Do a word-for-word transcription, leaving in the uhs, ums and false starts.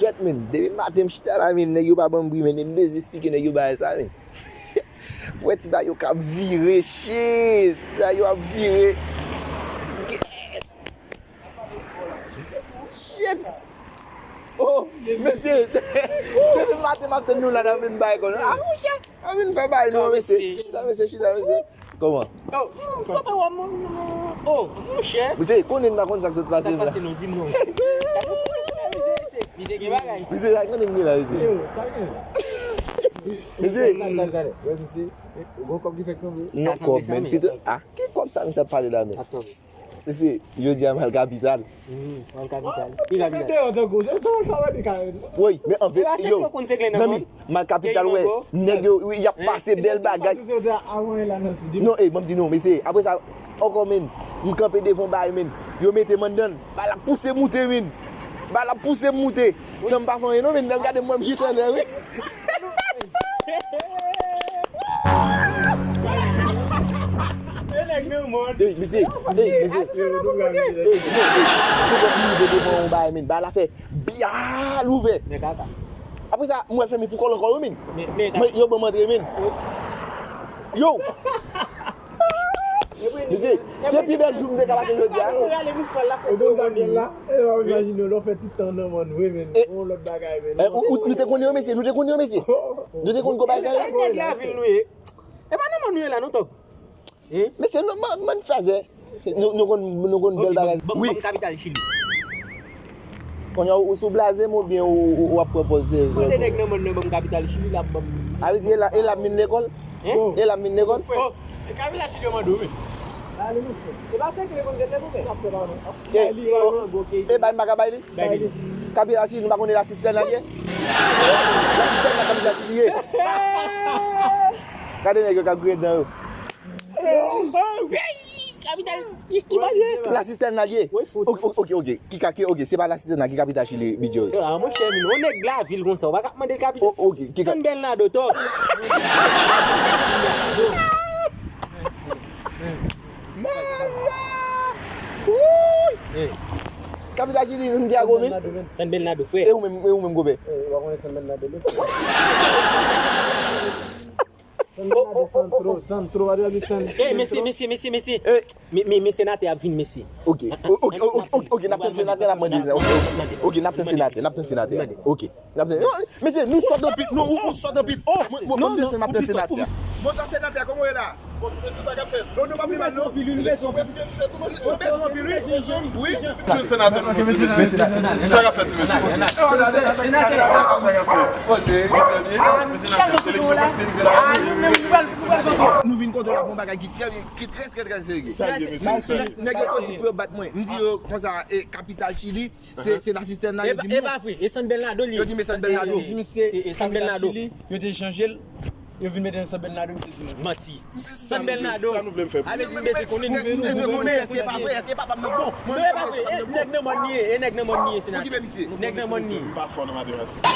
Kèt, men, depi maten m chita la, men, nèg yo pa ban m bri, men, m bezwen esplike nèg yo bagay sa, men. Pou wè ti bagay yo k ap vire, shit. Ti bagay yo ap vire. Shit. Oh, mesye. Depi maten m ap tann nou la nan vin bay kon. Ah, monchè. An vin fè bay non, mesye. Chita, mesye, chita, mesye. Kòman? Oh, m sot wè m, oh, monchè. Mesye, konnen m pa konn sa k sot pase m la. Sa pase non, di m non. Sa pase, mesye, mesye, mesye. Li te gen bagay. Mesye, sa konnen m gen la, mesye. Yo, sa gen. Mesye. Gade, gade, gade. Wè, mesye. Gon kòb ki fèk tonbe. Non, kòb, men. Pito, ah, ki kòb sa, mesye ap pale la, men? Ap tonbe. Mesye, jodi a m al kapital. Hmm, m al kapital. Ki kapital? Woy, men anfèt, yo, zanmi, m al kapital, wè, nèg yo, y ap pase bèl bagay. Non, e, ban m di nou, mesye, apre sa, ankò, men, m kanpe devan yon bagay, men, yo mete m anndan, bagay la pouse moute, men. Bagay la pouse moute. San m pa fè anyen non, men nan gade m wè m jis anndan wi. Ey, mesye, ey, mesye. Ey, non, ey, tout wòp m rive devan yon bagay, men. Bagay la fè bya l ouvè. Apre sa, m wè l fèmen pou kòl ankò wi, men. Men, yo ban m antre, men. Yo! Mesye, se pi bèl jou m te ka pase jodi a. Ou konn sa k fèt la? E w ap imajine w, lè w fè tout tan nan mòn, wi, men, yon lòt bagay, men. Nou te konn yo, mesye, nou te konn yo, mesye. Nou te konn gwo bagay sa yo. Nèg lavil nou ye. E pa nan mòn nou ye la, non, Tòg? Mesye, nou, man, man fazè. Nou, nou konn, nou konn bèl bagay. Wi. Ban m kapital Chili. Kounye a, ou sou blaze m oubyen ou, ou, ou ap pran pòz serye? Mande nèg nan mòn nan ban m kapital Chili, l ap ban m. A vle di, e la, e la m vin lekòl? Hein? E la m vin lekòl? Oh, e kapital Chili yo mande w, wi. Ba li, monchè. E pa senk lè konn gete pou mwen. E, oh, e bay m pa ka bay li? Bay li. Kapital Chili, nou pa konnen la sistèn la l ye? La sistèn la kapital Chili ye. Gade nèg yo k ap griyen dan yo. Kapital, ki, ki pa l ye? La sistèn la l ye. Ok, ok, ok. Ki ka, ki, ok, se pa la sistèn la, ki kapital Chili, Bidjo? Ah, monchè, men, yon nèg lavil konsa, ou pa ka mande l kapital. Oh, ok, ki ka- San Bernardo, Tòg. Mama! Wouy! Kapital Chili, Santiago, men. San Bernardo, frè. E ou menm, e ou menm, konpè? E, ou pa konnen San Bernardo, men. San Bernardo, Santro, Santro, pa di San. Eh, mesye, mesye, mesye, mesye. Eh. Men, men, men senatè ap vin, mesye. Ok, ok, ok, ok, n ap tann senatè, n ap mande. Ok, ok, n ap tann senatè, n ap tann senatè. Ok, n ap tann. Non, mesye, nou sòt anpil, nou, nou sòt anpil. Oh, mwen, mwen, mwen, n ap tann senatè. Bonjou, senatè, kòman w ye la? Bon, ti mesye, sa k ap fèt? Nou, nou pa pi mal, non? Nou bezwen anpil, wi. Wi. Jèn senatè, nou, ti mesye. Sa k ap fèt, ti mesye? Sa k ap fèt? Poze, trè byen. Mesye, n ap tann eleksyon prèske rive la. Nou vin kote w la pou yon bagay ki trè, ki trè, trè, trè serye. Sa l ye, mesye, sa l ye. Nèg yo soti pou yo bat mwen. M di yo konsa, e, kapital Chili, se, se la sistèn la, yo di non. E pa vre, e San Bernardo li ye. Yo di, men San Bernardo. E, e San Bernardo. Yo te chanje l. Yo vin mete nan San Bernardo, misye di non. Manti. San Bernardo. Sa nou vle m fè pou nou? Alezi, mesye, konnen nou, nou, nou, nou, mesye, se pa vre, èske papa m nan bon? Non, e pa vre. E nèg nan mòn li ye, e nèg nan mòn li ye, senatè. Nèg nan mòn li ye. M pa fò nan matematik.